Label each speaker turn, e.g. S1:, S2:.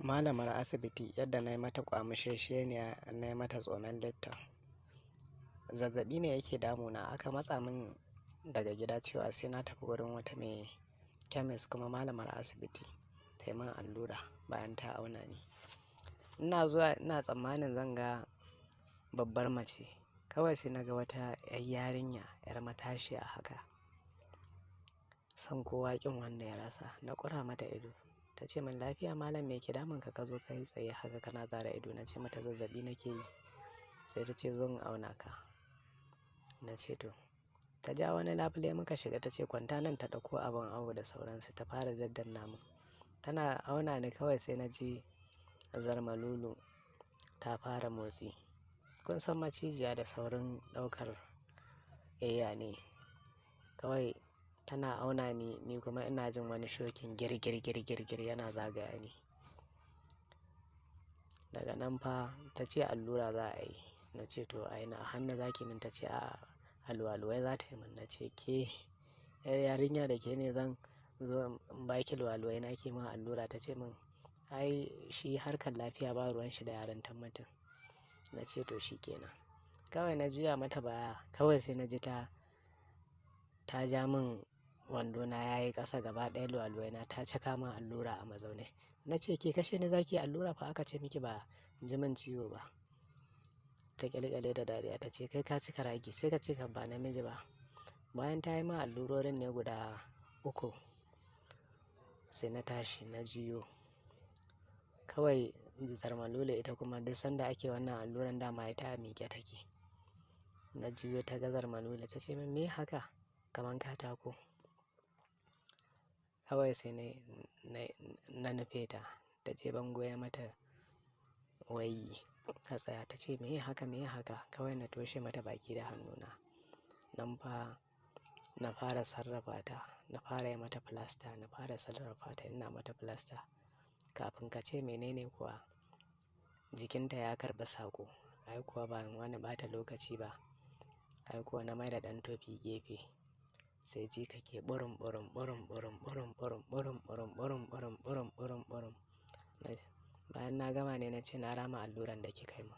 S1: Malamar asibiti yadda na yi mata ƙwamushesheniya, na yi mata tsomen Lipton. Zazzaɓi ne yake damuna. Aka matsa min daga gida cewa sai na tafi wurin wata mai chemist kuma malamar asibiti ta yi min allura bayan ta auna ni. Ina zuwa ina tsammanin zan ga babbar mace. Kawai sai na ga wata 'yar yarinya, 'yar matashiya haka. Son kowa ƙin wanda ya rasa. Na ƙura mata ido. Ta ce min, "Lafiya malam, me ke damun ka ka zo ka yi tsaye haka kana zara ido?" Na ce mata zazzaɓi nake yi. Sai ta ce, "Zo in auna ka." Na ce to. Ta ja wani labule muka shiga, ta ce kwanta nan, ta ɗauko abin awo da sauransu ta fara daddanna mun. Tana auna ni, kawai sai na ji zarmalulu ta fara motsi. Kun san macijiya da saurin ɗaukar eya ne. Kawai tana auna ni, ni kuma ina jin wani shokin gir gir gir gir gir yana zagaya ni. Daga nan fa ta ce allura za a yi. Na ce to a ina hannu za ki min? Ta ce a'a, alwaluwai za ta yi min. Na ce ke 'yar yarinya, da ke ne zan zo in ba ki luwaluwai na ki min allura? Ta ce min ai shi harkar lafiya ba ruwan shi da yarintar mutum. Na ce to shi ke nan. Kawai na juya mata baya. Kawai sai na ji ta ja min wando na yayi ƙasa gaba ɗaya, luwaluwai na ta caka min allura a mazaune. Na ce ke, kashe ni zaki allura fa, aka ce miki ba ji min ciwo ba. Ta ƙyalƙyale da dariya, ta ce kai ka cika raki, sai ka ce ka ba namiji ba. Bayan ta yi min allurorin ne guda uku sai na tashi na juyo. Kawai zarmalulu ita kuma duk sanda ake wannan alluran dama ita a miƙe take. Na juyo ta ga zarmalulu, ta ce min, "Me haka? Kaman katako." Kawai sai na nufe ta. Ta je bango ya mata wayi ta tsaya, ta ce me haka, me haka? Kawai na toshe mata baki da hannuna. Nan fa na fara sarrafa ta, na fara yi mata filasta, na fara sarrafa ta ina mata filasta. Kafin ka ce menene kuwa, jikinta ya karɓi saƙo. Ai kuwa ba wani ɓata lokaci ba. Ai kuwa na mai da ɗan tofi gefe. Sai ji kake ɓurum ɓurum ɓurum ɓurum ɓurum ɓurum ɓurum ɓurum ɓurum ɓurum ɓurum ɓurum ɓurum. Bayan na gama ne na ce na rama alluran da kika yi min.